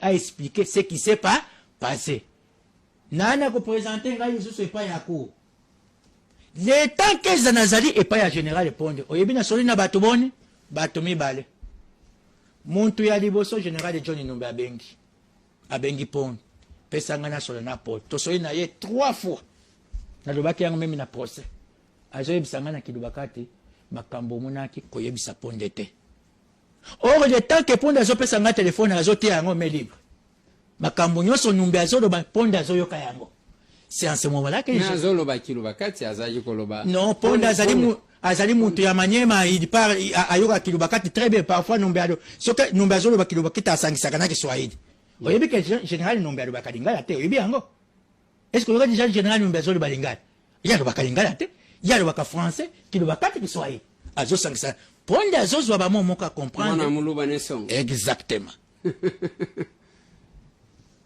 Aexpliquer ce qui s'est pas passé. Nani akoprésenter ngai lisusu epai ya cour? Le temps que nazali epai ya général Ponde, oyebi nasoli na bato boni? Bato mibale. Muntu ya liboso, général John Numbi abengi Ponde, pesa ngai nasola na Paul. Tosoli na ye trois fois. Nalobaki yango même na procès. Azoyebisa ngai na kilobaka te makambo omonaki, koyebisa Ponde te. Or le temps que Ponde azopesa ngai telefone, azotia yango mains libres, makambo nyonso Numbi azoloba, Ponde azoyoka yango. C'est en ce moment là que Mais azoloba kiluba kati, azalaki koloba. Non, Ponde azali mutu ya Manyema. Il parle, ayoka kiluba kati très bien. Parfois Numbi alo, soki Numbi azoloba kiluba kati, asangisaka na Kiswahili. Oyebi ke général Numbi alobaka lingala te? Oyebi yango? Est ce que oyoka déjà général Numbi azoloba lingala? Ye alobaka lingala te, ye alobaka français, kiluba kati, Kiswahili, azosangisa. Ponde azozwa bamo moko, acomprendre. Mwana moluba ne songo. Exactement.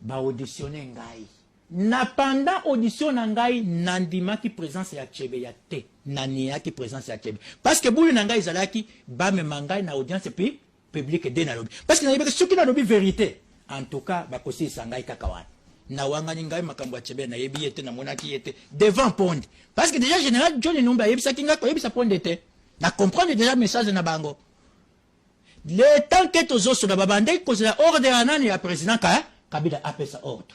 Baauditionne ngai. Na pendant audition na ngai, nandimaki présence ya Chebeya te. Naniaki présence ya Chebeya parce que bulu na ngai ezalaki bamema ngai na audience puis publique de nalobi, parce que nayebaki soki nalobi vérité, en tout cas bakosilisa ngai kaka wana. Nawangani ngai makambo ya Chebeya, nayebi ye te, namonaki ye te devant Ponde, parce que déjà général John Numbi ayebisaki ngai koyebisa Ponde te. Na comprendre déjà message na bango. Le temps que tozosola, babandaki kozela ordre ya nani? Ya président ka Kabila apesa ordre.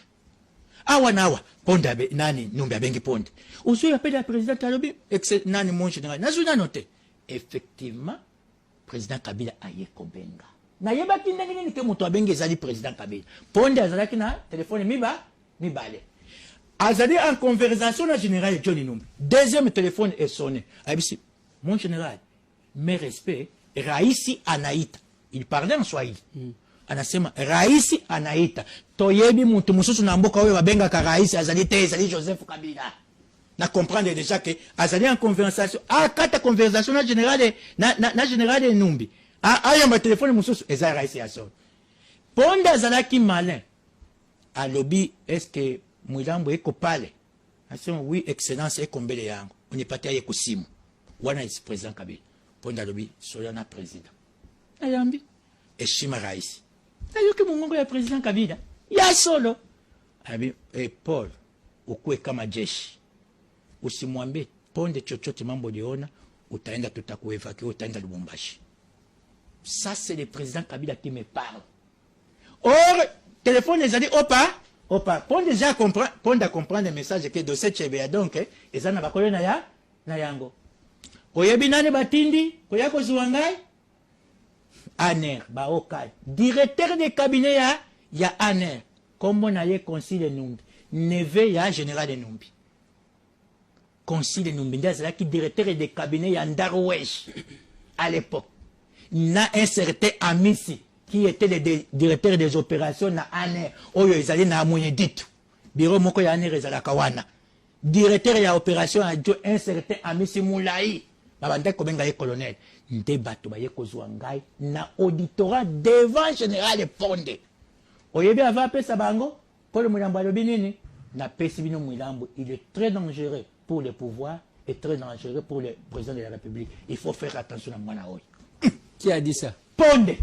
Awa na awa, Ponde abe, nani, Numbi abengi Ponde: ozwi appel ya président? Alobi nani, mon général, nazwi nano te. Effectivement, président Kabila aye kobenga. Nayebaki ndenge nini ke moto abengi ezali président Kabila? Ponde azalaki na telefone mibale, azali en conversation na général John Numbi. Deuxième téléphone esonné, ayebisi: mon général, mes respects, raisi anaita. Il parlait en swahili. Anasema raisi anaita. Toyebi mutu mosusu na mboka oyo babengaka raisi azali te, ezali Joseph Kabila. Na comprendre déjà que azali en conversation, akata conversation na général, na général Numbi, ayamba telefone mosusu, eza raisi ya solo. Ponde azalaki malin, alobi: est ce que Mwilambo eko pale? Asema: oui, excellence, eko mbele yango, unipatia ye kusimu. Wana président Kabila. Ponde alobi: soya na président. Ayambi: heshima raisi. Nayoki mongongo ya président Kabila ya solo. Alobi: eh, Paul, ukuwe kama jeshi, usimwambie Ponde chochote mambo uliona, utaenda, tutakuévacuer, utaenda Lubumbashi. Ça, c'est le président Kabila qui me parle. Or téléphone ezali opa opa. Ponde déjà comprend, Ponde comprendre message ke dossier Chebeya donc eza na bakolo na ya na yango. Oyebi nani batindi koya kozwa ngai? ANR baoka directeur de cabinet ya ANR, kombo na ye Concile Numbi, neveu ya général Numbi. Concile Numbi nde azalaki directeur de cabinet ya Ndarwesh à l'époque, na un certain Amisi qui était le directeur des opérations na ANR oyo ezali na Mweneditu. Bureau moko ya ANR ezalaka wana. Directeur ya opération ya jo, un certain Amisi Mulai, babandaki kobenga ye colonel. Nde bato baye kozwa ngai na auditorat devant général Ponde. Oyebi, ava apesa bango Paul Mwilambo, alobi nini? Napesi bino Mwilambo, il est très dangereux pour le pouvoir et très dangereux pour le président de la République. Il faut faire attention na mwana oyo. Qui a dit ça? Ponde,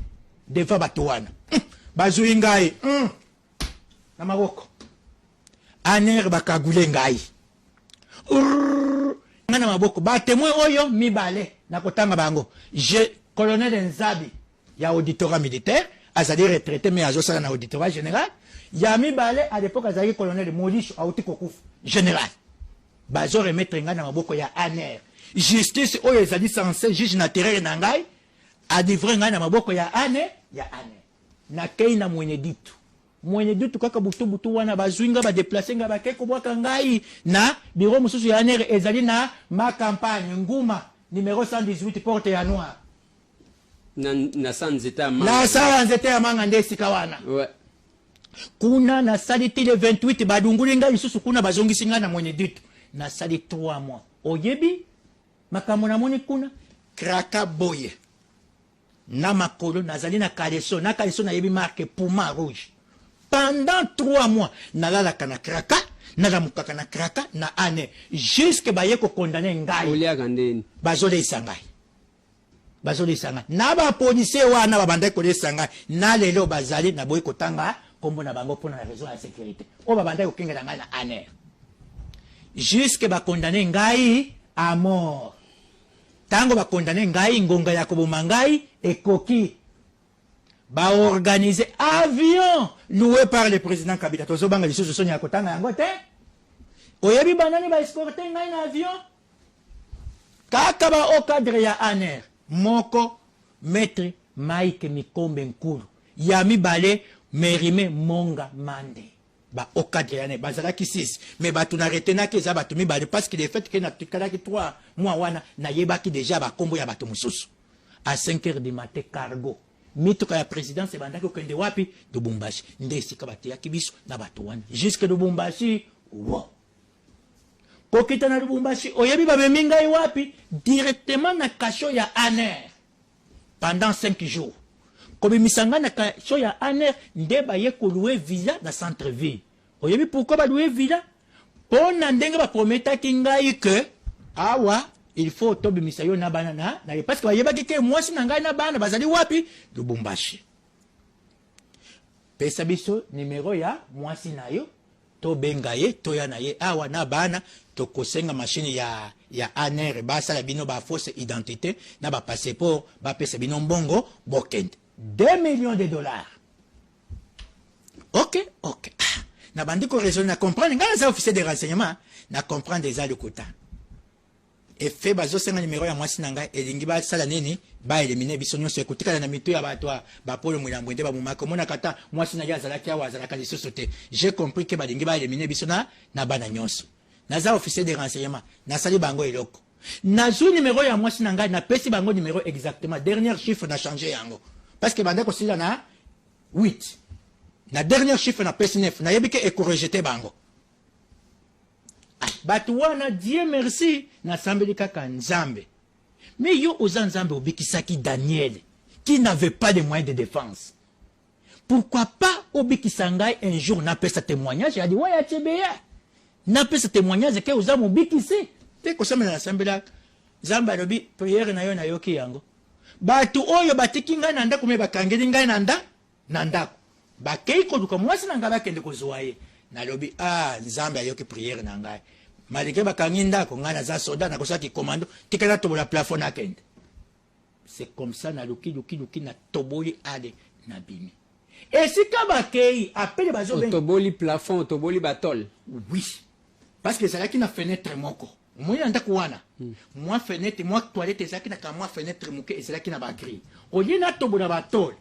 devant bato wana. Bazwi ngai na maboko, ANR bakagule ngai ngai na maboko. Batémoin oyo mibale nakotanga bango: je colonel Nzabi ya auditorat militaire, azali retraité mais azosala na auditorat général. Ya mibale, à l'époque azalaki colonel Molisho, auti kokufa, général. Bazoremettre ngai na maboko ya ANR. Justice oyo ezali censé juge naturel na ngai alivre ngai na maboko ya ane ya ANR. Nakei na Mweneditu. Mweneditu kaka butu butu wana, bazwi ngai, badéplacer ngai, bakei kobwaka ngai na bureau mosusu ya ANR ezali na Ma Campagne, Nguma, numéro 118, porte ya noir. Na sa nzete ya manga. Na sala nzete ya manga, nde esika wana. Kuna nasali ti le 28, badunguli ngai lisusu kuna, bazongisi ngai na Mweneditu. Nasali 3 mois. Oyebi makambo namoni kuna? Kraka boye na makolo, nazali na caleçon, na caleçon nayebi marque Puma rouge. Pendant 3 mois nalalaka na kraka, nalamukaka na kraka na ane, jusque baye kocondamner ngai. Oliaka ndeni? Bazoleisa ngai, bazolesa ngai na bapolisier wana. Babandaki kolesa ngai, na lelo bazali. Naboyi kotanga nkombo na bango mpona na raison ya sécurité, oyo babandaki kokengela ngai na ANR jusque bakondane ngai à mort. Ntango bakondane ngai, ngonga ya koboma ngai ekoki, baorganize avion loué par le président Kabila. Tozobanga lisusu soni ya kotanga yango te. Oyebi banani baescorte ngai na avion? Kaka ba cadre ya ANR. Moko, maître Mike Mikombe Nkulu, ya mibale, Merime Monga Mande. Ba cadre ya ANR bazalaki 6, mais bato na retenaki eza bato mibale, parce que le fait ke natikalaki 3 mois wana, nayebaki déjà bakombo ya bato mosusu. À 5 heures du matin, cargo, mituka ya présidence ebandaki kokende wapi? Lubumbashi. Nde esika bateyaki biso na bato wana jusque Lubumbashi. Wo kokita na Lubumbashi, oyebi bamemi ngai wapi? Directement na cachot ya ANR pendant 5 jours. Kobimisa ngai na cachot ya ANR, nde baye kolouer villa na centre ville. Oyebi pourquoi balouer villa? Mpo na ndenge baprometaki ngai ke awa il faut tobimisa yo na bana na ye, parce que bayebaki ke mwasi na ngai na bana bazali wapi? Lubumbashi. Pesa biso nimero ya mwasi na yo, tobenga ye, toya na ye awa na bana. Tokosenga machine ya ANR basala bino bafausse identité na bapasseport, bapesa bino mbongo, bokende, 2 millions de dollars. Ok. Ah, nabandi koraisonner, na comprendre. Ngai naza officier de renseignement, na comprendre eza lokuta. Efe bazosenga nimero ya mwasi na ngai, elingi basala nini? Baéliminer biso nyonso, ekotikala na mitu ya bato bapolo Mwilambwe nde bamomaka. Omonaka ata mwasi na ye azalaki awa, azalaka lisusu te. J'ai compris ke balingi baéliminer biso na bana nyonso. Naza officier de renseignement, nasali bango eloko. Nazwi nimero ya mwasi na ngai, napesi bango nimero exactement, dernière chiffre na change yango, parce que banda kosila na 8, na dernière chiffre napesi 9. Nayebi ke ekorejeter bango. Bato wana, Dieu merci, nasambeli kaka Nzambe. Mais yo oza Nzambe, obikisaki Daniel qui n'avait pas de moyens de défense, pourquoi pas obikisa ngai? Un jour napesa témoignage ya liwa ya Chebeya, napesa témoignage ke oza mobikisi te. Kosambela, nasambelaka, Nzambe alobi: "Prière na yo nayoki yango." Bato oyo batiki ngai na ndako, me bakangeli ngai na ndako, bakei koluka mwasi na ngai, bakende kozwa ye. Nalobi: "Ah, Nzambe ayoki prière na ngai. Malgré bakangi ndako, ngai naza soda, nakosalaki commando. Tika natobola plafond, nakende." C'est comme ça naluki luki luki, natoboli, ale, nabimi esika bakei apele bazobenga. Otoboli plafond, otoboli batole? Oui, parce que ezalaki na fenêtre moko. Omoni na ndako wana, mwa fenêtre, mwa toilette ezalaki na ka mwa fenêtre moke, ezalaki na bagrille. Oye natobola batole,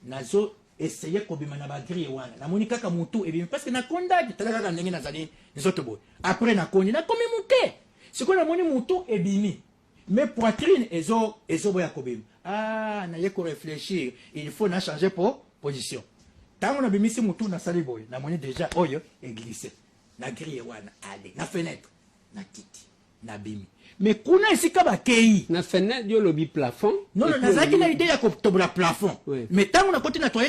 nazo essaye kobima na bagrille wana, namoni kaka motu ebimi, parce que nakondaki. Tala kaka ndenge nazali nzoto boye. Après nakondi, nakomi moke. Sikoyo namoni motu ebimi, mais poitrine ezoboya kobima. Ah, naye koréfléchir, il faut na changer po position. Ntango nabimisi motu, nasali boye, namoni déjà oyo eglisse na grille wana, ale na fenêtre, na kiti, nabimi. Mais kuna esika bakei Na fenêtre, yo olobi plafond. Non, non, Et puis nazalaki na olobi idée ya kotobola plafond. Oui. Mais ntango nakoti na toilette